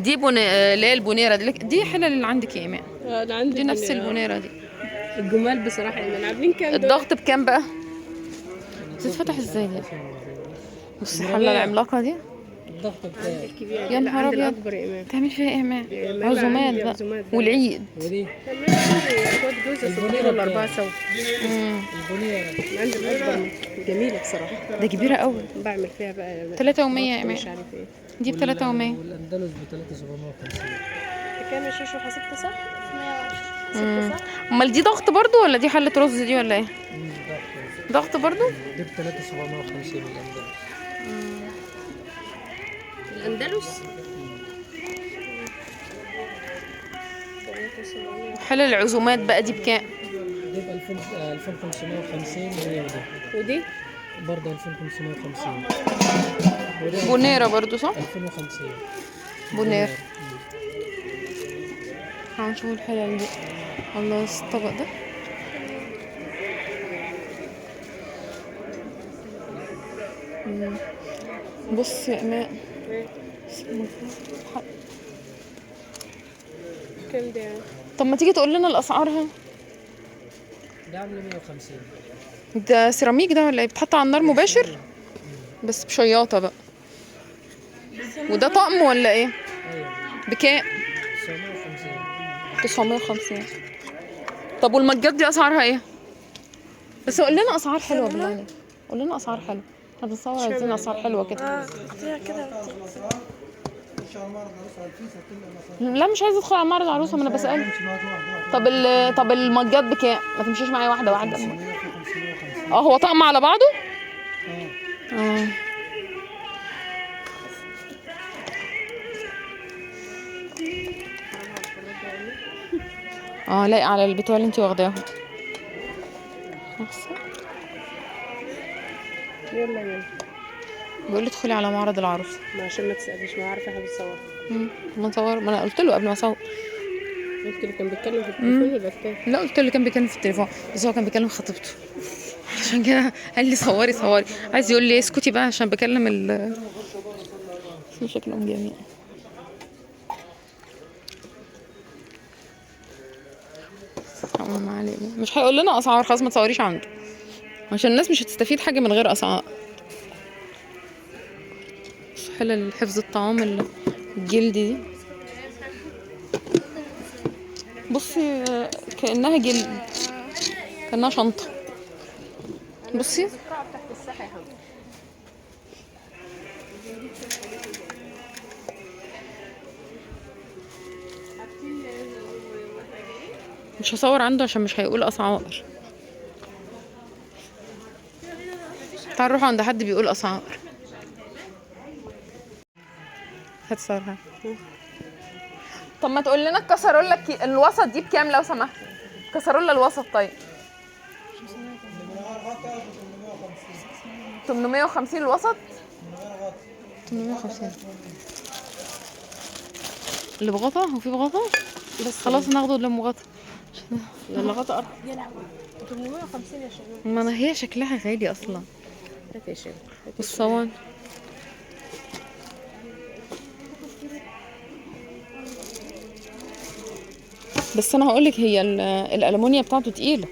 دي بن اللي هي البونيره دي، دي حلل اللي عندك يا ايمان. انا عندي دي نفس البونيرة. البونيره دي. الجمال بصراحة يا ايمان. عاملين كام دول؟ الضغط بكام بقى؟ بتتفتح ازاي دي؟ بصي الحلة العملاقة دي. الضغط بتاعي. الكبير. يا نهار عند أبيض. الاكبر يا ايمان. تعمل فيها ايه يا ايمان؟ إيمان عزومات عندي بقى عزومات بقى. والعيد. ودي كمان عندي اخوات جوزي البونيرة 6 ولا 4 بكام؟ سوا. البنيرة عندي الاكبر جميلة بصراحة. ده كبيرة قوي. بعمل فيها بقى 3 ومية يا بط مش ايمان. عارف ايه. دي ب3 ومية. والأندلس ب 3750. كام يا شوشو؟ حسبت صح؟ حسبت صح؟ امال دي ضغط برضو ولا دي حله رز دي ولا ايه؟ ضغط. ضغط برضو. دي ب 3750 الأندلس. الاندلس. حلل العزومات بقى دي بكام؟ دي ب 2550 هي ودي. ودي برضه 2550. ودي بونيره برضو صح؟ 2050. بونير. هنشوف الحلل دي. الله، الطبق ده مم. بص يا ايمان. كام ده يعني؟ طب ما تيجي تقول لنا الاسعار ها. ده عاملة 150. ده سيراميك ده ولا ايه؟ بيتحط على النار مباشر بس بشياطه بقى. وده طقم ولا ايه؟ أيوة. بكام؟ 950. 950. طب والمجات دي اسعارها ايه؟ بس قول لنا اسعار حلوة بالله عليك، قول لنا اسعار حلوة، احنا بنصور عايزين اسعار حلوة كده. لا مش عايزه ادخل على معرض عروسه، ما انا بسال. طب المجات بكام؟ ما تمشيش معايا واحدة واحدة. اه هو طقم على بعضه؟ اه. اه لايق على البتوع اللي انت واخداهم. بصي. يلا يلا. بيقول لي ادخلي على معرض العروسة. ما عشان ما تساليش، ما عارفه احنا بنصور. ما نصور، ما انا قلت له قبل ما اصور. قلت له كان بيتكلم في التليفون ولا بتاع؟ لا قلت له كان بيتكلم في التليفون، بس هو كان بيكلم خطيبته عشان كده قال لي صوري صوري، عايز يقول لي اسكتي بقى عشان بكلم ال بس شكلهم جميل. ما علينا، مش هيقول لنا اسعار خلاص، ما تصوريش عنده عشان الناس مش هتستفيد حاجة من غير اسعار. حلل حفظ الطعام الجلد دي، بصي كأنها جلد، كأنها شنطة. بصي مش هصور عنده عشان مش هيقول اسعار. تعال نروح عند حد بيقول اسعار. هتصورها. طب ما تقول لنا الكسرولة الوسط دي بكام لو سمحت؟ كسرولة الوسط. طيب 850 الوسط. 850 اللي بغطا. هو في بغطا؟ بس خلاص ناخده اللي بغطا. اللي غطا ارخص. يا لهوي 850 يا شباب. ما انا هي شكلها غالي اصلا. هات يا شباب. والصوان بس انا هقولك هي الالومنيا بتاعته تقيلة.